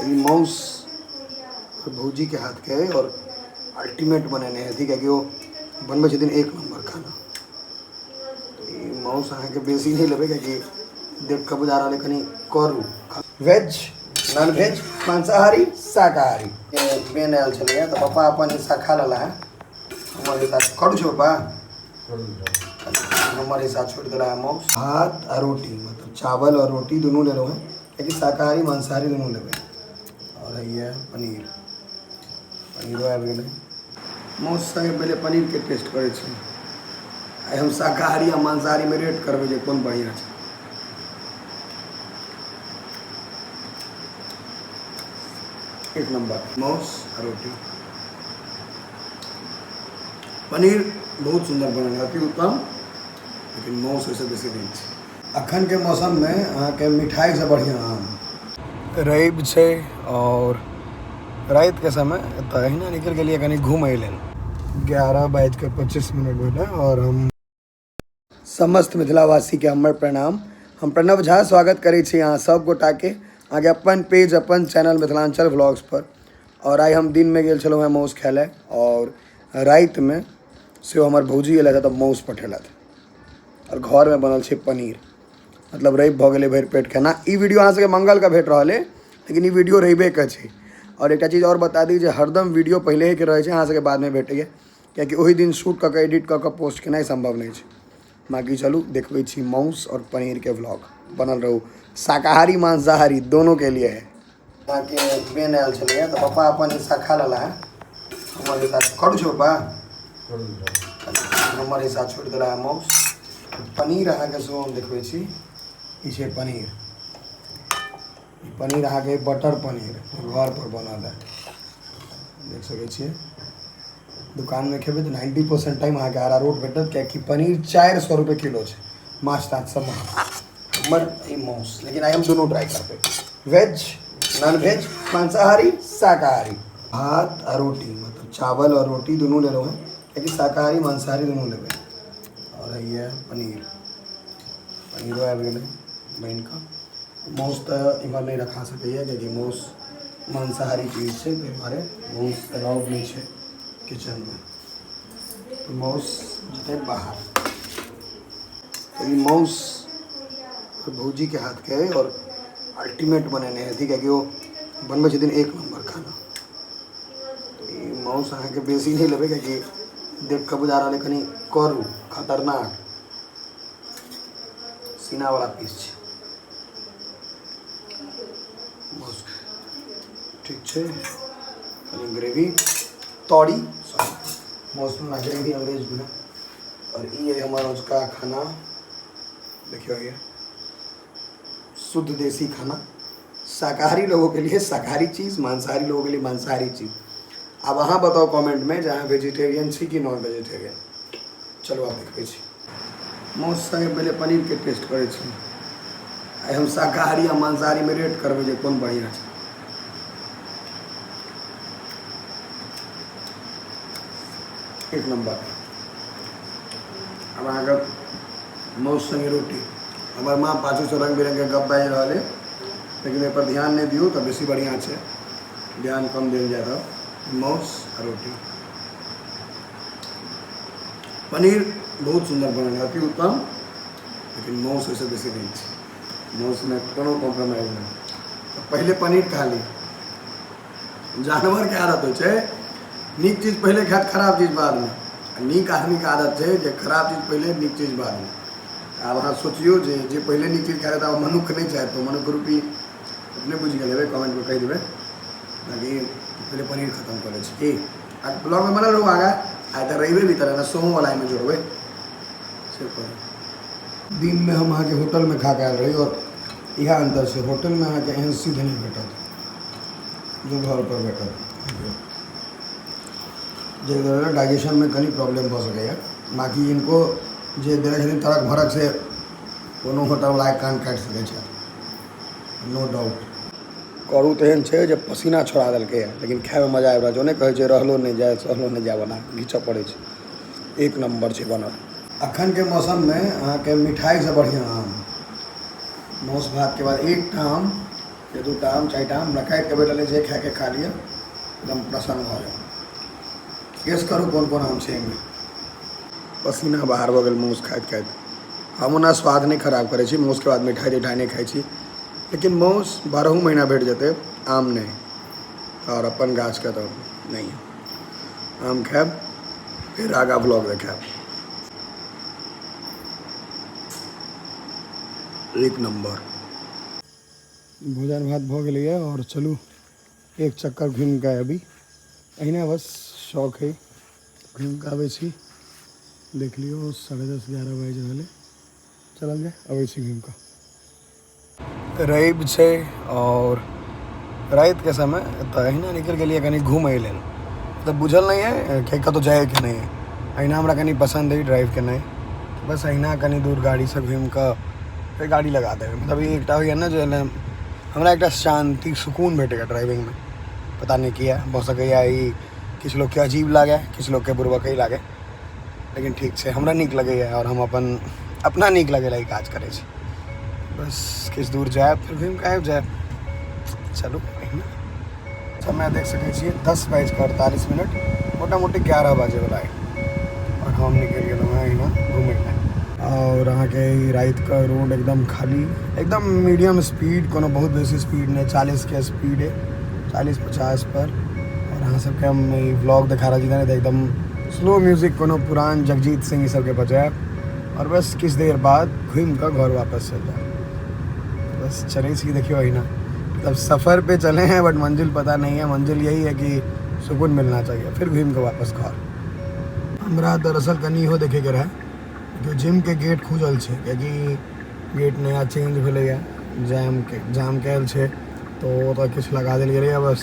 ई माउस भौजीके हाथके अइ आओर अल्टीमेट बनेने हेती, कियाकि ओ बनबै छथिन एक नम्बर खाना। ई माउस अहाँके बेसी नहि लेबै, कियाकि देख कऽ बुझा रहल अइ कनि करू। वेज नॉन वेज, मांसाहारी शाकाहारी। बेन आयल छलैए तऽ पप्पा अपन हिस्सा खा लेला है, हमर हिस्सा करू छै पप्पा, हमर हिस्सा छोड़ि देला है। माउस भात आ रोटी, मतलब चावल और रोटी दुनू लेलहुँ हेँ, कियाकि शाकाहारी मांसाहारी दुनू लेबै। आओर हैया पनीर, पनीरो आबि गेलै। माउस सङ्गे पहिले पनीरके टेस्ट करै छी। आइ हम शाकाहारी आ मांसाहारीमे रेट करबै जे कोन बढ़िआँ छै। एक नम्बर माउस आ रोटी। पनीर बहुत सुन्दर बनल है, अति उत्तम, लेकिन माउस ओहिसँ बेसी नीक छै। अखनके मौसममे अहाँके मिठाइसँ बढ़िआँ आम। रवि छै आओर रातिके समय, तऽ अहिना निकलि गेलियै कनि घुमै लेल। 11:25 भेलै आओर हम समस्त मिथिलावासीके हमर प्रणाम। हम प्रणव झा स्वागत करै छी अहाँ सब गोटाके अहाँके अपन पेज अपन चैनल मिथिलाञ्चल व्लॉग्स पर। आओर आइ हम दिनमे गेल छलहुँ हेँ माउस खाय लए आओर रातिमे सेहो हमर भौजी एलथि तऽ माउस पठेलथि आओर घरमे बनल छै पनीर। मतलब रवि भऽ गेलै भरि पेट खाना। ई वीडियो अहाँ सबके मंगलके भेट रहल अइ, लेकिन ई वीडियो रविके छै। आओर एकटा चीज आओर बता दी जे हरदम वीडियो पहिलेके रहै छै, अहाँ सबके बादमे भेटैए, कियाकि ओहि दिन शूट कऽ कऽ एडिट कऽ कऽ पोस्ट केनाइ सम्भव नहि छै। बाँकी चलू देखबै छी माउस आओर पनीरके व्लॉग, बनल रहू। शाकाहारी मांसाहारी दोनों के लिए है। अहाँके बेन आयल छलैए तऽ पप्पा अपन हिस्सा खा लेला है, हमर हिस्सा करू छै पप्पा, हमर हिस्सा छोड़ि देला है। माउस पनीर अहाँके सेहो हम देखबै छी। ई छै पनीर, ई पनीर अहाँके बटर पनीर घर पर बनल है, देख सकै छियै। दुकानमे खेबै तऽ 90% टाइम अहाँके अरारोट भेटत, कियाकि पनीर 400 रुपए किलो छै, माछ ताछ सब महग। हमर ई माउस, लेकिन आइ हम दुनू ट्राई करबै, वेज नॉन वेज, मांसाहारी शाकाहारी। भात आ रोटी, मतलब चावल और रोटी दुनू लेलहुँ हेँ, कियाकि शाकाहारी मांसाहारी दुनू लेबै। आओर हैया पनीर, पनीरो आबि गेलै बनि कऽ। माउस तऽ इम्हर नहि रखा सकैए, कियाकि माउस मांसाहारी चीज छै, ताहि दुआरे माउस अलाउड नहि छै किचनमे, तऽ माउस जेतै बाहर। तऽ ई माउस भौजीके हाथके अइ आओर अल्टीमेट बनेने हेती, कियाकि ओ बनबै छथिन एक नम्बर खाना। ई माउस अहाँके बेसी नहि लेबै, कियाकि देख कऽ बुझा रहल अइ कनि करू खतरनाक सीनावला पीस छै। माउस ठीक छै, कनि ग्रेवी तरी, सॉरी माउसमे ग्रेवी अंग्रेजमे। आओर ई अइ हमर अजुका खाना, देखियौ ये शुद्ध देसी खाना, शाकाहारी लोगों के लिए शाकाहारी चीज़, मांसाहारी लोगों के लिए मांसाहारी चीज़। आब अहाँ बताउ कमेंटमे जे अहाँ वेजिटेरियन छी कि नॉन वेजिटेरियन। चलू आब देखबै छी। माउस सङ्गे पहिले पनीरके टेस्ट करै छी। आइ हम शाकाहारी आ मांसाहारीमे रेट करबै जे कोन बढ़िआँ छै। एक नम्बर। आब अहाँके माउस सङ्गे रोटी। हमर माँ पाछूसँ रङ्ग बिरङ्गके गप बाजि रहल अइ, लेकिन ओहिपर ध्यान नहि दियौ तऽ बेसी बढ़िआँ छै, ध्यान कम देल जाय तऽ। माउस आ रोटी, पनीर बहुत सुन्दर बनल है, अति उत्तम, लेकिन माउस ओहिसँ बेसी नीक छै, माउसमे कोनो कॉम्प्रोमाइज नहि। तऽ पहिले पनीर खा ली। जानवरके आदत होइ छै नीक चीज पहिले खायत, खराब चीज बादमे। आ नीक आदमीके आदत छै जे खराब चीज पहिले, नीक चीज बादमे। आब अहाँ सोचियौ जे जे पहिले नीक चीज खायत, आब मनुख नहि छथि तऽ मनुख रूपी अपने बुझि गेल हेबै, कमेंटमे कहि देबै। बाँकी पहिले पनीर खतम कऽ लै छी की आ ब्लॉगमे बनल रहू आगाँ। आइ तऽ रविए भी तरह ने सोमोवला एहिमे जोड़बै से कहू। दिनमे हम अहाँके होटलमे खा कऽ आयल रही आओर इएह अन्तर छै, होटलमे अहाँके एहन सिद्ध नहि भेटत जो घरपर भेटत, जाहि दुआरे डाइजेशनमे कनि प्रॉब्लम भऽ सकैए। बाँकी हिनको जे देने छथिन तड़क भड़क से कोनो होटलवलाके कान काटि सकै छै, नो डाउट। करू तेहन छै जे पसीना छोड़ा देलकैए, लेकिन खायमे मजा आबि रहल छै। ओ नहि कहै छै रहलो नहि जाय सहलो नहि जायवला, घीचऽ पड़ै छै। एक नम्बर छै बनल। अखनके मौसममे अहाँके मिठाइसँ बढ़िआँ आम, मासु भातके बाद एकटा आम जे 2टा आम 4टा आम हमरा काटि कऽ भेटल जे खायके खा लिअ, एकदम प्रसन्न भऽ जाउ। गेस करू कोन कोन आम छै एहिमे। पसीना बाहर भऽ गेल मासु खाइत खाइत। हम ओना स्वाद नहि खराब करै छी, मासुके बाद मिठाइ तिठाइ नहि खाइ छी, लेकिन मासु 12 महीना भेट जेतै, आम नहि। आओर अपन गाछके तऽ नहि। आम खायब फेर आगाँ ब्लॉग देखायब। एक नम्बर भोजन भात भऽ गेलैए। आओर चलू एक चक्कर घुमि कऽ आबी, अहिना बस शौक है घुमि कऽ आबै छी। देख लियौ 10:30 11 बाजि रहल है, चलल जाय, अबै छी घुमि कऽ। रवि छै आओर रातिके समय, तऽ अहिना निकलि गेलियै कनि घुमै लेल। तऽ बुझल नहि है कि कतहु जाइके नहि है, अहिना हमरा कनि पसन्द अइ ड्राइव केनाइ। बस अहिना कनि दूर गाड़ीसँ घुमि कऽ फेर गाड़ी लगा देबै। मतलब ई एकटा होइए ने जे हमरा एकटा शान्ति सुकून भेटैए ड्राइविंगमे, पता नहि किया। भऽ सकैए ई किछु लोकके अजीब लागै, किछु लोकके बुड़बकइ लागै, लेकिन ठीक छै, हमरा नीक लगैए आओर हम अपन अपना नीक लगै ई काज करै छी। बस किछु दूर जायब फेर घुमि कऽ आबि जायब। चलू अहिना समय देख सकै छियै 10:48, मोटा मोटी 11 बाजैवला अइ आओर हम निकलि गेलहुँ हेँ अहिना घुमै लए। आओर अहाँके ई रातिके रोड एकदम खाली, एकदम मीडियम स्पीड, कोनो बहुत बेसी स्पीड नहि, 40के स्पीड अइ, 40-50 पर। आओर अहाँ सबके हम ई व्लॉग देखा रहल छी तऽ एकदम स्लो म्यूजिक कोनो पुरान जगजीत सिंह ई सबके बजायब आओर बस किछु देर बाद घुमि कऽ घर वापस चलि जायब। बस चलै छी, देखियौ अहिना मतलब सफ़र पे चले हैं बट मंजिल पता नहीं है, मंजिल यही है कि सुकून मिलना चाहिए, फिर घूमि कऽ वापस घर। हमरा दरअसल कनि इहो देखैके रहै कि जिमके गेट खुजल छै, कियाकि गेट नया चेंज भेलैए, जाम कयल छै तऽ ओतऽ किछु लगा देल गेलैए। बस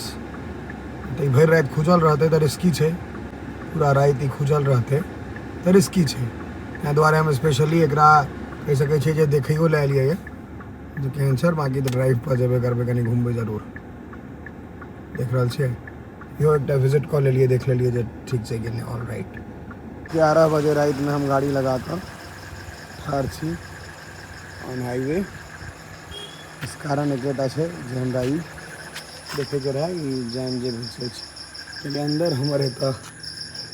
तऽ ई भरि राति खुजल रहतै तऽ रिस्की छै, पूरा राति ई खुजल रहतै तऽ रिस्की छै। ताहि दुआरे हम स्पेशली एकरा कहि सकै छियै जे देखैयो लए एलियै जे केहन छै। बाँकी तऽ ड्राइव पर जेबे करबै, कनि घुमबै जरूर। देख रहल छियै इहो एकटा विजिट कऽ लेलियै, देख लेलियै जे ठीक छै कि नहि। ऑल राइट, 11 बजे रातिमे हम गाड़ी लगा कऽ ठाढ़ छी ऑन हाईवे। इस कारण एकेटा छै जे हमरा ई देखैके रहै ई जाम जे भी छै, कियाकि अन्दर हमर एतऽ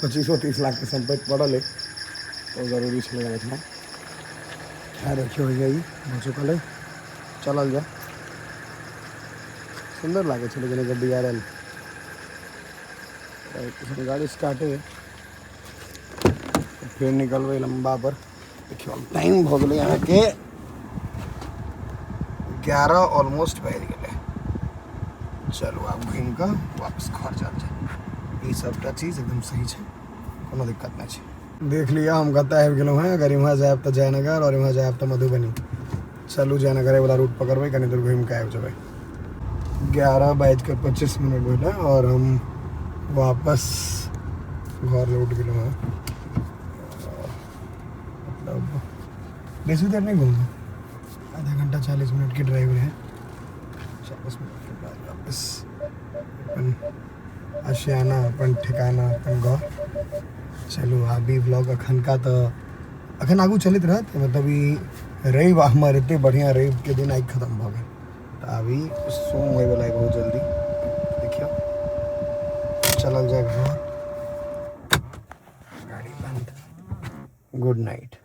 25-30 लाखके सम्पत्ति पड़ल अइ, तऽ जरूरी छलै देखना। खैर देखियौ होइए ई भऽ चुकल अइ, चलल जाय। सुन्दर लागै छै लेकिन एकर DRL। गाड़ी स्टार्टे है, फेर निकलबै लम्बा पर। देखियौ टाइम भऽ गेलै अहाँके 11 ऑलमोस्ट बाजि गेलै। चलू आब घुमि कऽ वापस घर चल जाय। ई सबटा चीज एकदम सही छै, कोनो दिक्कत नहि छै। देख लिअ हम कतऽ आबि गेलहुँ हेँ। अगर इम्हर जायब तऽ जयनगर आओर इम्हर जायब तऽ मधुबनी। चलू जयनगरे वाला रूट पकड़बै, कनि दूर घुमि कऽ आबि जेबै। 11:25 भेलै आओर हम वापस घर लौट गेलहुँ हेँ। मतलब बेसी देर नहि घुमलहुँ, आधा घंटा 40 मिनट के ड्राइव रहे। 40 मिनट के बाद वापस अपन आशियाना, अपन ठिकाना, अपन घर। चलू आब ई व्लॉग अखनका तऽ अखन आगू चलैत रहत। मतलब ई रवि हमर एते बढ़िआँ रविके दिन आइ खतम भऽ गेल, तऽ आब ई सोम होइवला बहुत जल्दी। देखियौ चलल जाय घर, गाड़ी बंद। Good night.